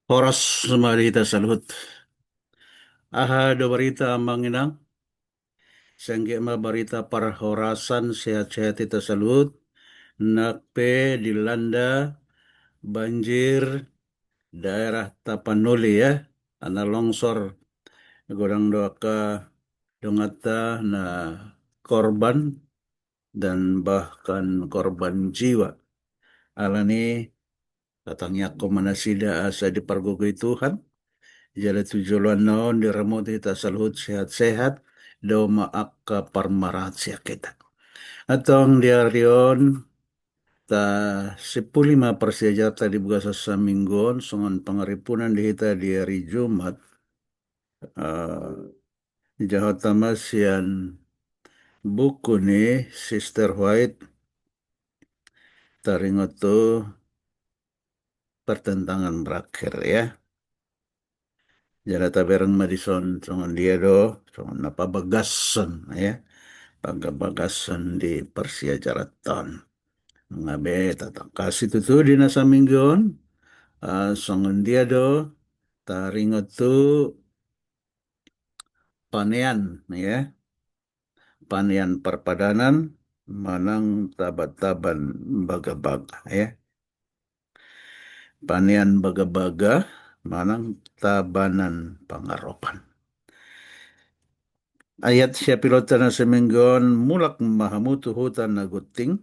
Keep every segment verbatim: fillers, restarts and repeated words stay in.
Horas ma di hita saluhut. Aha do barita, amang inang? Sai anggiat ma barita parhorasan, sehat-sehat hita saluhut. Nang pe dilanda banjir daerah Tapanuli, ya, tanah longsor. Godang do angka donganta na korban dan bahkan korban jiwa. Alani i, tatangiangkon ma nasida asa dipargogoi Tuhan. Jala tu joloanna on diramoti hita saluhut sehat-sehat, dao ma angka parmaraan sian hita. Antong di ari on, tasimpuli ma parsiajaranta di bagasan saminggu on, songon pangaripunan di hita di ari Jumat. Eh, jahonta ma sian buku ni Sister White, taringot tu pertentangan berakhir, ya. Jala tabereng ma dison songon dia do, songon na pabagason, ya. Pabagason di parsiajaranta on. Nunga be tatangkasi tutu di na saminggu on, ah, songon dia do taringot tu panean, ya. Panean parpadanan manang taban-taban bagabaga, ya. Panean bagabaga manang tabanan pangaropan. Ayat siapilonta na saminggu on: Mulak ma hamu tu huta na gunting,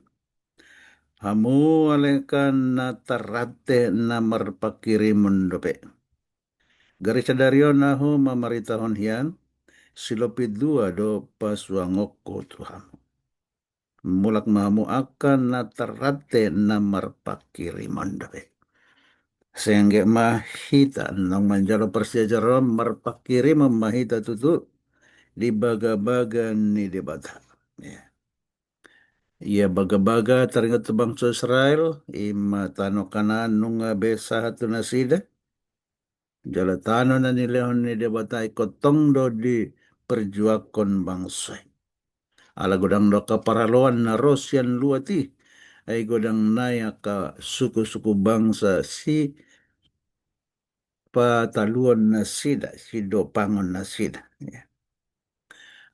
hamu angka na tarrante na marpangkirimon dope. Gari sadari on ahu mamaritahon hian, silopit dua do pasuangonku tu hamu. Mulak ma hamu angka na tarrante na marpangkirimon dope. Sai anggiat ma hita naung manjalo parsiajaran on marpangkirimon ma hita tutu di bagabaga ni Debata. Ya. Ia bagabaga taringot tu bangso Israel, i ma tano Kanaan nunga be sahat tu nasida. Jala tano na nilehon ni Debata ingkon tong do diperjuangkon bangso i. Ala godang do angka paraloan na ro sian luat i, ai godang nai angka suku-suku bangsa sipataluon nasida, sidopangon nasida. Ya.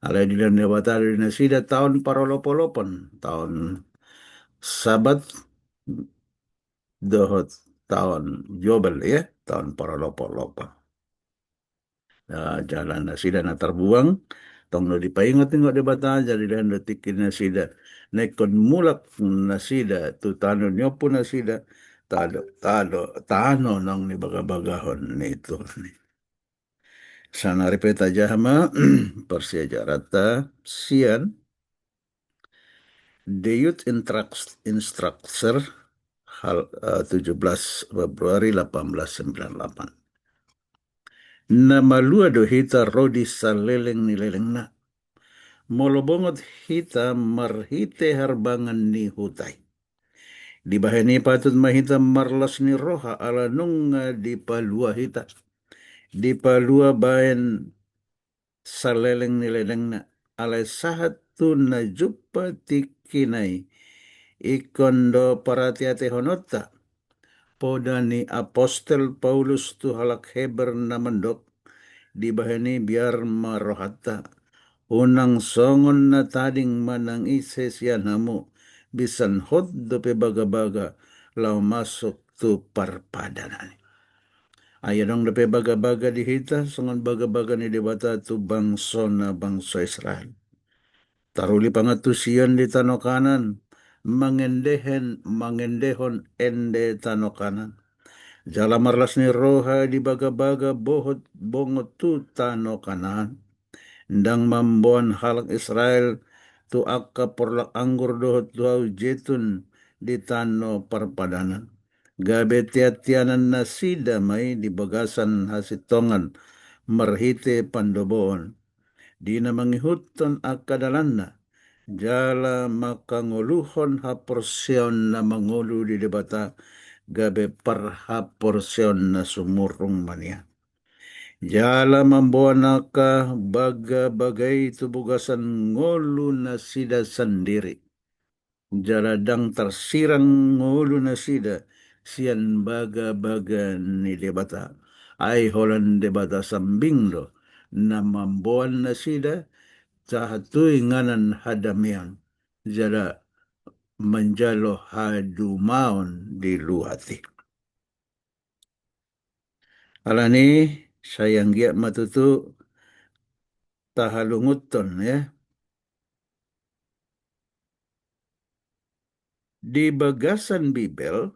Alai dilehon Debata do di nasida taon parolop-olopon, taon Sabat, dohot taon Yobel, ya, taon parolop-olopon. Nah, jala nasida na tarbuang, tong do dipaingot-ingot Debata, jala dilehon do tingki nasida, na ingkon mulak nasida tu tano ni ompu nasida, tano, tano, tano naung nibagabagahon ni Tuhan i. Saonari pe tajaha ma parsiajaranta sian The Youth Instruct-, Instructure, hal-, eh, tujuh belas Februari delapan belas sembilan delapan. Na malua do hita ro di saleleng ni lelengna. Molo bongot hita marhite harbangan ni huta i. Dibahen i patut ma hita marlas ni roha ala nunga dipalua hita. Dipalua baen saleleng ni lelengna, alai sahat tu na jumpa tingkina i. Ingkon do parate-atehononta poda ni apostel Paulus tu halak Heber na mandok, dibahen i biar ma rohanta, unang songon na tading manang ise sian hamu, binsan hot dope bagabaga laho masuk tu parpadanan i. Ai adong dope bagabaga di hita, songon bagabaga ni Debata tu bangsona, bangso Israel. Taruli pangantusion di tano Kanaan, mangendehen, mangendehon ende tano Kanaan. Jala marlas ni roha di bagabaga bohot bongot tu tano Kanaan. Ndang mamboan halak Israel tu angka porlak anggur dohot tu hau jetun di tano parpadanan. Gabe tean-teanan nasida ma i di bagasan hasintongan marhite pandoboon. Di na mangihuthon angka dalanna, jala mangkangoluhon haporseaon na mangolu di Debata, gabe parhaporseaon na sumurung ma nian. Jala mamboan angka bagabaga i tu bagasan ngolu nasida sandiri. Jala ndang tarsirang ngolu nasida sian bagabaga ni Debata. Ai holan Debata sambing do na mamboan nasida sahat tu inganan hadameon jala manjalo hadumaon di luat i. Alani sai anggiat ma tutu tahalungunhon, ya. Di bagasan Bibel,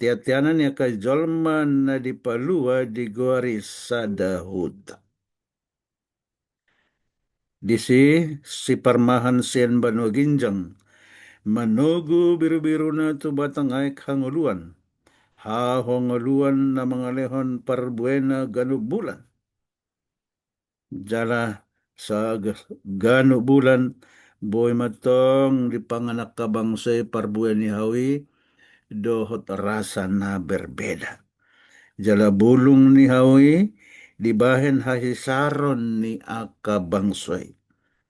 tiatianan ni angka jolma na dipalua digoari sada huta. Disi siparmahan sian banua ginjang manogu birubiruna tu batang aek hangoluan, hangoluan na mangalehon parbuena ganup bulan. Jala sa ganup bulan boi mantong dipangan angka bangso i parbue ni hau i dohot rasa na berbeda. Jala bulung ni hau i dibahen hahisaron ni angka bangso i.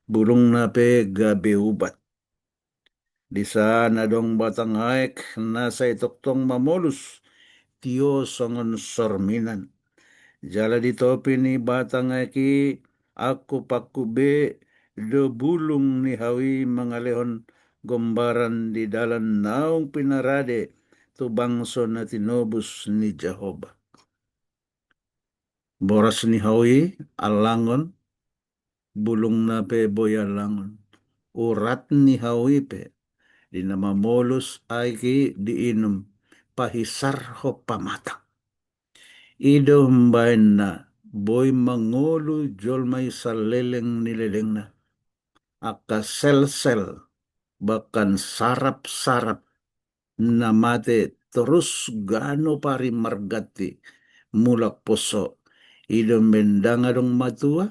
Bulungna pe gabe ubat. Disi adong batang aek na sai tongtong mamolus tio songon sorminan. Jala di topi ni batang aek i angkup-angkup be do bulung ni hau i mangalehon gombaran di dalan naung pinarade tu bangso na tinobus ni Jahowa. Boras ni hau i allangon, bulungna pe boi allangon. Urat ni hau i pe di na mamolus aek i diinum pahisarhon pamatang. I do umbahen na boi mangolu jolma i saleleng ni lelengna. Angka selsel bahkan sarapsarap na mate torus ganup ari marganti mulak poso. I do umbahen ndang adong matua,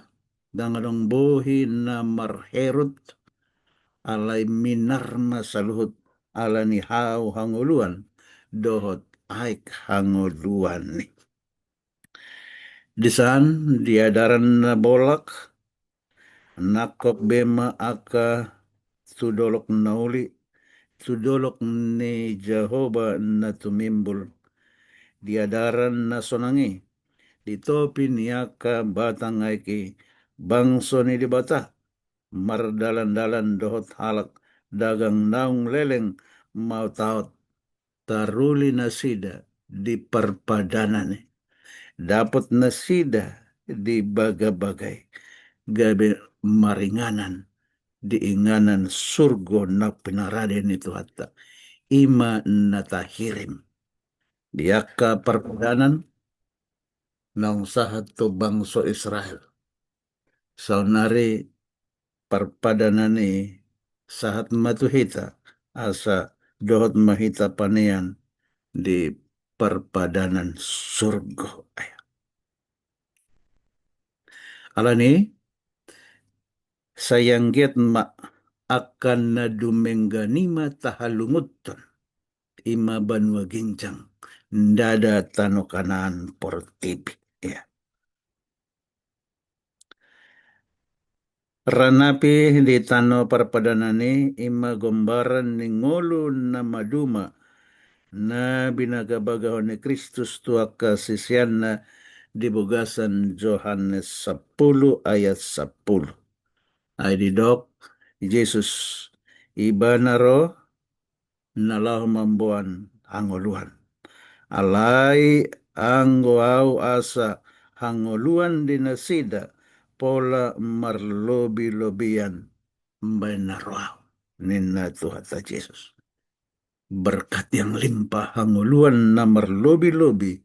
ndang adong bohi na marherut, alai minar ma saluhut ala ni hau hangoluan dohot aek hangoluan i. Disan di adaran na bolak, nangkok be ma angka tu dolok na uli, tu dolok ni Jahowa na tumimbul. Di adaran na sonang i, di topi ni angka batang aek i, bangso ni Debata mardalandalan dohot halak dagang naung leleng maotaot. Taruli nasida di parpadanan i, dapot nasida di bagabaga i, gabe maringanan di inganan surgo na pinarade ni Tuhanta. I ma na tahirim di angka parpadanan naung sahat tu bangso Israel. Saonari parpadanan i sahat ma tu hita, asa dohot ma hita panean di parpadanan surgo. Alani, sai anggiat ma angka na dumenggan i ma tahalungunhon, i ma banua ginjang, ndada tano Kanaan portibi. Ya. Ranapi di tano parpadanan i, i ma gombaran ni ngolu na maduma na binagabagahon ni Kristus tu angka siseanna di bagasan Johannes sampulu ayat sampulu. Ai didok Jesus, Ibana ro na laho mamboan hangoluan. Alai anggo ahu asa hangoluan di nasida, pola marlobilobian umbahen na ro ahu, ninna Tuhanta Jesus. Berkat yang limpah, hangoluan na marlobilobi,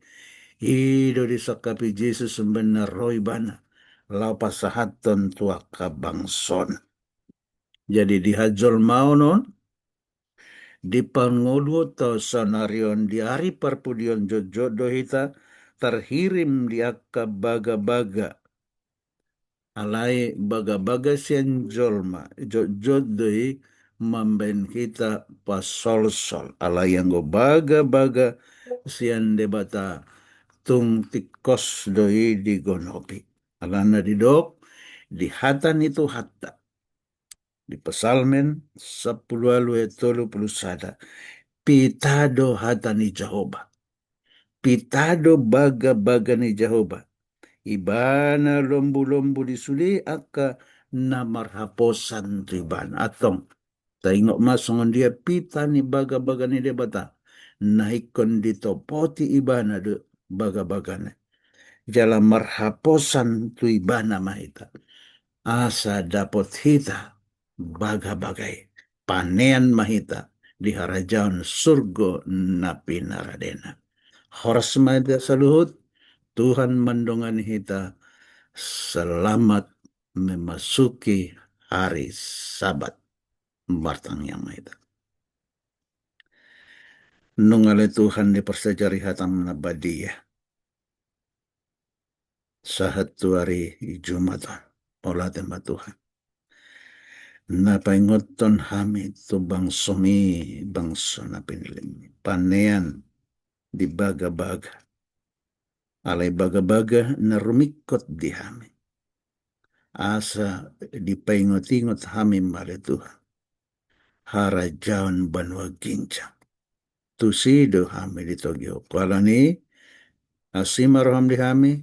i do disangkapi Jesus umbahen na ro Ibana laho pasahathon tu angka bangsona. Jadi di hajolmaon on, di pangoluonta saonari on, di ari parpudion, jotjot do hita tarhirim di angka bagabaga. Alai bagabaga sian jolma, jotjot do i mambahen hita pasolsol. Alai anggo bagabaga sian Debata, tung tingkos do i digonopi. Alana didok di hata ni Tuhanta di Psalmen sampulu ualu ayat tolu pulu sada, pita do hata ni Jahowa. Pita do bagabaga ni Jahowa. Ibana lombulombu di sude angka na marhaposan tu ibana. Antong, taingot ma songon dia pita ni bagabaga ni Debata. Na ingkon ditopoti ibana do bagabagana. Jala marhaposan tu ibana ma hita. Asa dapot hita bagabaga i. Panean ma hita di harajaon surgo na pinaradena. Horas ma hita saluhut, Tuhan mandongani hita, selamat memasuki hari Sabat. Martangiang ma hita. Nunga ale Tuhan diparsajari hataM na badia. Sahat tu ari Jumat on. Mauliate ma Tuhan. Na paingothon hami tu bangsoMi, bangso na pinilihMi. Panean di bagabaga. Alai bagabaga na rumingkot di hami. Asa dipaingotingot hami ma ale Tuhan. Harajaon banua ginjang. Tusi do hami ditogihon Ho. Alani, asi ma rohaM di hami,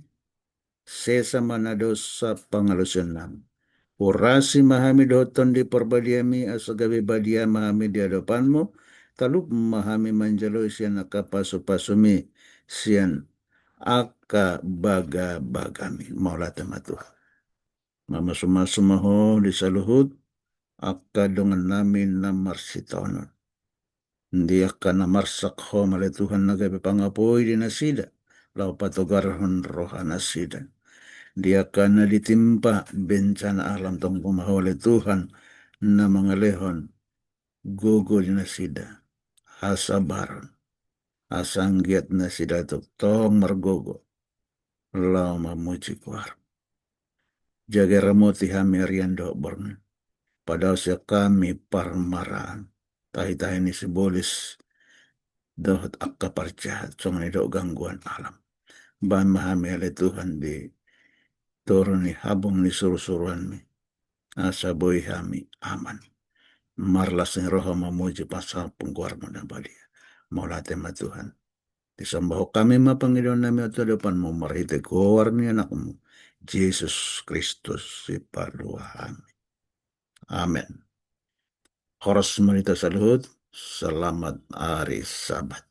sesa ma na dosa pangalusionnami. Urasi ma hami dohot Tondi ParbadiaMi, asa gabe badia ma hami di adopanMu, talup ma hami manjalo sian angka pasupasuMi, sian angka bagabagaMi. Mauliate ma Tuhan. Mamasumasu ma Ho di saluhut angka dongannami na marsitaonon. Di angka na marsak Ho ma ale Tuhan na gabe pangapoi di nasida, laho patogarhon rohanasida. Di angka na ditimpa bencana alam, tongtong ma Ho ale Tuhan na mangalehon gogo di nasida, hasabaron, asa anggiat nasida tongtong margogo laho mamuji goarMu. Jaga, ramoti hami arian dohot borngin. Padaosi hami parmaraan, tahitahi ni sibolis dohot angka parjahat, songon i dohot gangguan alam. Bahen ma hami ale Tuhan di toru ni habong ni surusuruanMi, asa boi hami aman, marlas ni roha mamuji pasangap goarMu na badia. Mauliate ma Tuhan. Disambahon hami ma pangidoannami on tu adopanMu marhite goar ni AnakMu, Jesus Kristus, Sipalua hami. Amen. Horas ma di hita saluhut, selamat hari Sabat.